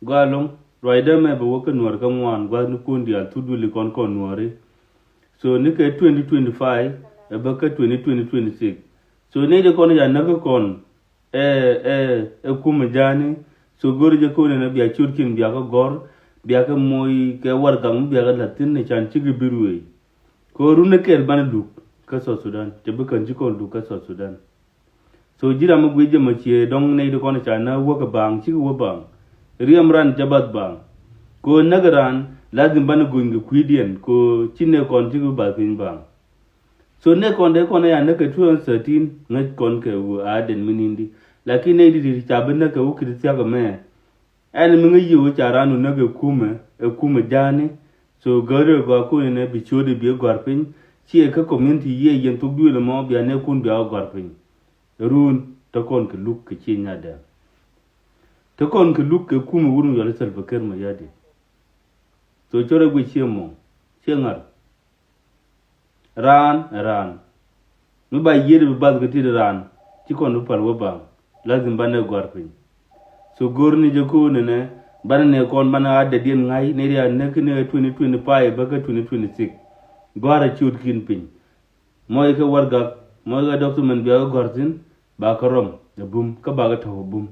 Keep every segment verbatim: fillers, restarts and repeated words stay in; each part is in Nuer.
Gɔaa ɛlɔ̱ŋ, ruacdä mɛ bɛ wä kä Nuäär kä ŋuan, gua̱thni kuɔn diaal thuk duëli kɔn kɔn Nuääri. So ni kɛ twenty twenty-five ɛ bä kä twenty twenty, twenty-six. So nɛy ti kɔn ca näk kä kɔn ɛ ɛ ɛ kumɛ ja̱a̱ni. So go̱ri jɛ ko̱n ɛn ɛ bia ciötkiɛn bia kä gɔ̱r, bia kä moc kɛ warɛgak mi bia kä la̱th thi̱n ni can cikɛ bi ruëëc. Kɛ ɣöö run ni kɛl banɛ luk kä South Sudan, cɛ bi kän ci kɔn luk kä South Sudan. So ji̱ ram mi guic jɛ mɔ ciɛ dɔ̱ŋ nɛy ti kɔn ca näk wäk ɛ baaŋ, cikɛ wä baaŋ. Riɛm ran cɛ bath baaŋ. Kɛ ɣöö näk ran, lazim banɛ gony kɛ kui̱diɛn, kɛ ɣöö ci nɛy kɔn cikɛ bi bath piny baaŋ. So nɛy kɔn dee kɔn ɛ ya näk kɛ two thousand thirteen, ŋäc kɔn kɛ ɣöö a dɛn mi ni̱n di. Lakin nɛy ti ti ca bi näk kɛ wä ki̱t thia̱k ɛmɛ. Ɛn mi ŋäc yiëë wä ca ran wä näk ɛ kumɛ, ɛ kumɛ ja̱a̱ni. So gäri ɛ gɔaa kun ɛn ɛ bi ciötdɛ bi ɛ gɔ̱a̱r piny. Ciɛ kä community yiëë yɛn thuk duëël ɛmɔ bia nɛy kun bia ɛ gɔ̱a̱r piny. Run, te kɔn kɛ luk kɛ ciɛ nyadɛ. Te kɔn kɛ luk kɛ kumɛ wut mi yɔl i̱ Salva Kiir Mayardit. So cɔrɛ guic ciɛ mɔ, ciɛ ŋa̱r. Raan ɛ raan. Mi ba yiëëd bi bath kɛ tit raan, ci kɔn bi pal wä baaŋ. Lazim banɛ gɔ̱a̱r piny. So go̱r ni jɛ ko̱o̱n ɛnɛ, banɛ nɛy kɔn banɛ a dɛdiɛn ŋa̱c, nɛy ti a näk ni ɛ twenty twenty-five bä kä twenty twenty-six. Gɔ̱a̱r ɛ ciötkiɛn piny. Mɔc kɛ warɛgak, mɔc kɛ document bia kɛ gɔ̱a̱r thi̱n, ba kɛ rɔm ɛ bum, kä ba kɛ tɔ̱w ɛ bum.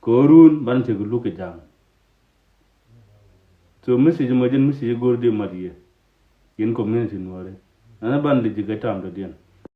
Kɛ ɣöö run banɛ tekɛ luk kɛ ja̱a̱ŋ. So message mɔ jɛn message go̱r di mat yɛ. Yɛn community Nuääri. Ɛn ɛ banɛ lɛ ji̱ kɛ tam dɔ̱diɛn.